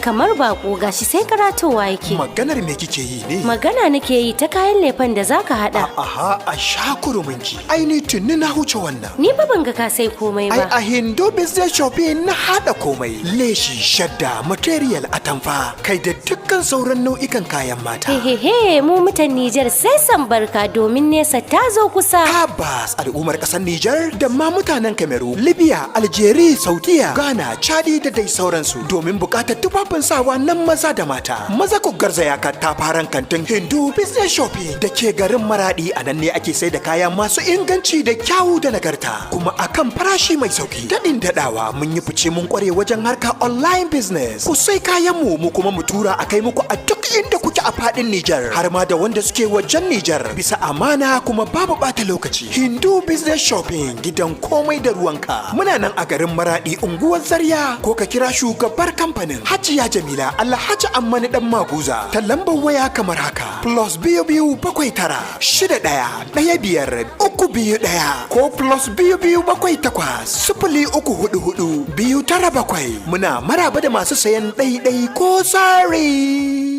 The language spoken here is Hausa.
Kamar bako gashi sai karatowa yake. Maganar me kike yi ne? Magana nake yi ta kayan lefen da zaka hada. Aha, a sha kuruminki. Ai ni tuni na huce wannan. Ni fa ban ga ka sai komai Ai ba. a Hindu Business Shopping na hada komai. Leshi, shadda, material, atamfa, kai da dukkan sauran nau'ikan kayan mata. Hehehe, mu mutan Nijar sai san barka domin nesa ta zo kusa. Tabbas, al'ummar kasar Nijar da ma mutanen Cameroon, Libya, Algeria, Saudiya, Ghana, Chadi da dai sauransu, domin bukatar tufafin sawa nan maza da mata. Maza ku garzaya katafaren kantin Hindu Business Shopping da ke garin Maradi. A nan ne ake sai da kaya masu inganci da kyawu da nagarta, kuma akan farashi mai sauki. Daɗin daɗawa, mun yi fice mun kware wajen harka online business. Ku sai kayan mu, mu kuma mu tura a kai muku a duk inda kuke a faɗin Nijar, har ma da wanda suke wajen Nijar, bisa amana kuma babu ɓata lokaci. Hindu Business Shopping, gidan komai da ruwanka. Muna nan a garin Maradi, unguwar Zarya, ko ka kira shugabar kamfanin, Hajiya Jamila Alhaji Ammani Dan Maguza, ta lambar waya kamar haka: +227 96 153 21 ko +227 8034 4297. Muna maraba da masu sayan ɗai-ɗai ko sari.